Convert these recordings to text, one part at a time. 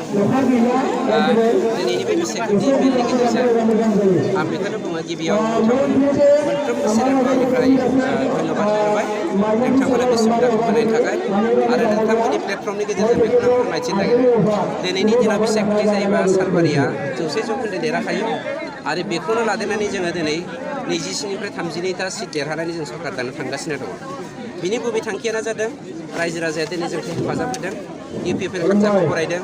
दिनैनि बे बिसायख'थि मेलनि गेजेरजों आं बेखौनो बुङो गिबियाव मोनफ्रोमबो सोद्रोमानिफ्राय धन्यबाद होबाय नोंथांमोना बे सुबिदाखौ होनायनि थाखाय आरो नोंथांमोननि प्लेटफर्मनि गेजेरजों बेखौनो आं फोरमायथिनो नागिरो दिनैनि दिनाव बिसायख'थि जायोबा सालबारिया 100% देरहाखायो आरो बेखौनो लादेरनानै जोङो दिनै 27निफ्राय 32टा सिट देरहानानै जों सरकार दानो थांगासिनो दङ बिनि गुबै थांखियानो जादों रायजो राजाया दिनै जोंखौ हेफाजाब होदों UPPL हान्जाखौ फरायदों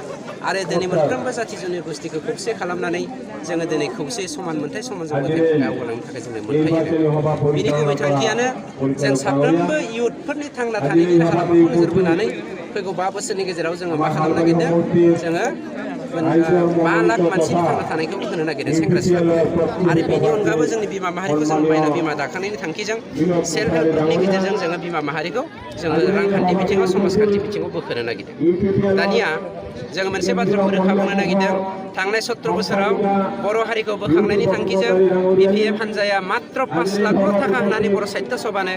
आरो दिनै मोनफ्रोमबो जाथि जन'गोष्ठीखौ खौसे खालामनानै जोङो दिनै खौसे समान मोनथाय समान जौगाथायखौ आवगायलांनो थाखाय जोंनो मोनथाय होदों बिनि गुबै थांखियानो जों साफ्रोमबो इयुथफोरनि थांना थानायनि राहा लामाखौ नोजोर बोनानै फैगौ 5 बोसोरनि गेजेराव जोङो मा खालामनो नागिरदों जोङो 5 लाख मानसिनि थांना थानायखौ होनो नागिरदों सेंग्रा सिख्लाफोरखौ आरो बेनि अनगाबो जोंनि बिमा माहारिखौ जों माइना बिमा दाखांनायनि थांखिजों सेल्फ हेल्प ग्रुपनि गेजेरजों जोङो बिमा माहारिखौ जोङो रांखान्थि बिथिङाव समाजखान्थि बिथिङाव बोखोनो नागिरदों दानिया जोङो मोनसे बाथ्राखौ रोखा बुंनो नागिरदों थांनाय 17 बोसोराव बर' हारिखौ बोखांनायनि थांखिजों BPF हान्जाया मात्र 5 लाखल' थाखा होनानै बर' साहित्य सभानो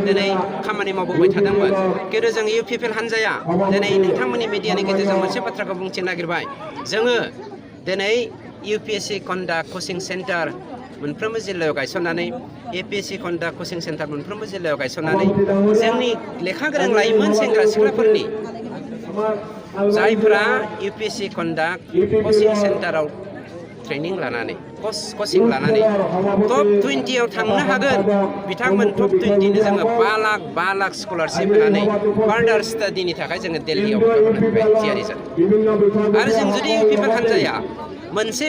दिनै खामानि मावबोबाय थादोंमोन खिन्थु जों UPPL हान्जाया दिनै नोंथांमोननि मिडियानि गेजेरजों मोनसे बाथ्राखौ बुंथिनो नागिरबाय जोङो दिनै UPSC कन्डाक्ट कचिं सेन्टार मोनफ्रोमबो जिल्लायाव गायसननानै APSC कन्डाक्ट कचिं सेन्टार मोनफ्रोमबो जिल्लायाव गायसननानै जोंनि लेखा गोरों लाइमोन सेंग्रा सिख्लाफोरनि जायफोरा UPSC कन्डाक्ट कचिं सेन्टाराव ट्रेनिं लानानै कचिं लानानै टप 20आव थांनो हागोन बिथांमोन टप 20नो जोङो 5 लाख स्कलारशिप होनानै फार्दार स्टाडिनि थाखाय जोङो दिल्लीयाव हरनो थाखाय थियारि जादों आरो जों जुदि UPPL हान्जाया मोनसे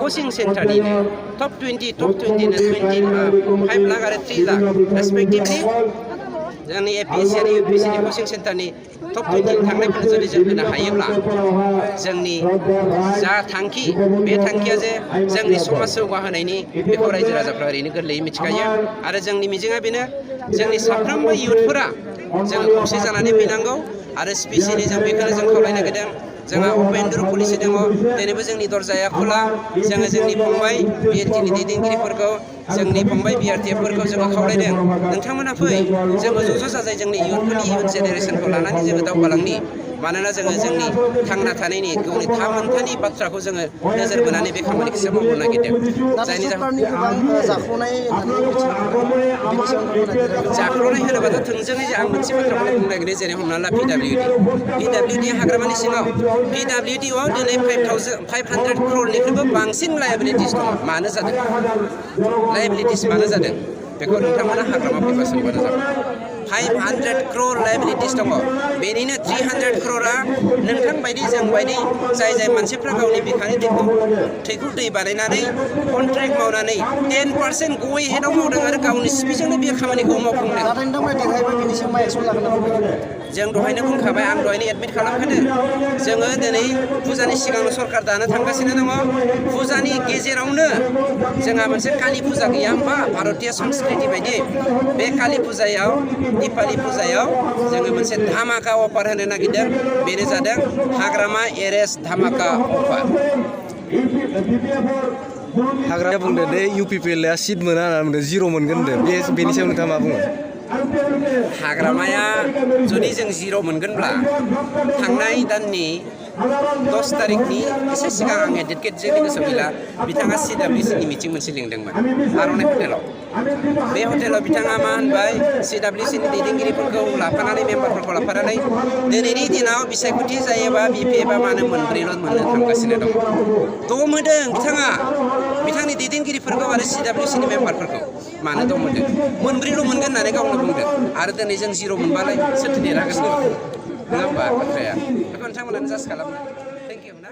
कचिं सेन्टारनिनो टप 20नो 5 लाख आरो 3 लाख रेसपेक्टिभलि जोंनि APSC आरो UPSCनि कचिं सेन्टारनि टप 20 थांनायफोरनो जुदि जों होनो हायोब्ला जोंनि जा थांखि बे थांखिया जे जोंनि समाज जौगाहोनायनि बेखौ रायजो राजाफ्रा ओरैनो गोरलैयै मिथिखायो आरो जोंनि मिजिङा बेनो जोंनि साफ्रोमबो इयुथफोरा जोङो खौसे जानानै फैनांगौ आरो स्पेसियेलि जों बेखौनो जों खावलायनो नागिरदों जोंहा अपेन डोर पलिसि दङ दिनैबो जोंनि दरजाया खुला जोङो जोंनि फंबाय BLTनि दैदेनगिरिफोरखौ जोंनि फंबाय BRTFफोरखौ जोङो खावलायदों नोंथांमोना फै जोङो ज' जाजाय जोंनि इयुथफोरनि इयुन जेनेरेसनखौ लानानै जोङो दावगालांनि मानोना जोङो जोंनि थांना थानायनि गावनि थामोनथानि बाथ्राखौ जोङो नोजोर बोनानै बे खामानिखौसो मावनो नागिरदों जायनि जाख्ल'नाय होनोबाथ' थोंजोङै आं मोनसे बाथ्राखौनो बुंनो नागिरो जेरै हमना ला PWD हाग्रामानि सिङाव PWDआव दिनै 500 crorनिख्रुइबो बांसिन लायाबिलिटिस दङ मानो जादों लायाबिलिटिस मानो जादों बेखौ नोंथांमोना हाग्रामा फैबा सोंबानो जाबाय 500 crore लायाबिलिटिस दङ बेनिनो 300 crore नोंथां बायदि जों बायदि जाय मानसिफ्रा गावनि बिखानि थैखौ दै बानायनानै कन्ट्रेक्ट मावनानै 10% गय हेडआव मावदों आरो गावनि स्पिचजोंनो बे खामानिखौ मावफुंदों जों दहायनो बुंखाबाय आं दहायनो एडमिट खालामखादों जोङो दिनै फुजानि सिगांनो सरकार दानो थांगासिनो दङ फुजानि गेजेरावनो जोंहा मोनसे कालि फुजा गैया होमबा भारतीय संस्कृति बायदि बे कालि फुजायाव दिपालि फुजायाव जोङो मोनसे धामाका अफार होनो नागिरदों बेनो जादों हाग्रामा एरेस्ट धामाका अफार हाग्रामाया बुंदों दे UPPL आ सिट मोना होनना बुंदों 0 मोनगोन होनदों बेनि सायाव नोंथाङा मा बुङो हाग्रामाया जुदि जों 0 मोनगोनब्ला थांनाय दाननि 10 तारिखनि एसे सिगां आं एडभकेट जोंनि गोसोआव गैला बिथाङा CWCनि मिटिं मोनसे लिंदोंमोन आर'नाइ हटेलाव बे हटेलाव बिथाङा मा होनबाय CWCनि दैदेनगिरिफोरखौ लाफानानै मेम्बारफोरखौ लाफानानै दिनैनि दिनाव बिसायख'थि जायोबा BPFआ मानो 4ल' मोननो थांगासिनो दङ दम होदों बिथाङा बिथांनि दैदेनगिरिफोरखौ आरो CWCनि मेम्बारफोरखौ मानो दम होदों 4ल' मोनगोन होननानै गावनो बुंदों आरो दिनै जों 0 मोनबालाय सोरथो देरहागासिनो नङा होमबा बाथ्राया बेखौ नोंथांमोनानो जाज खालामो थेंक इउ ना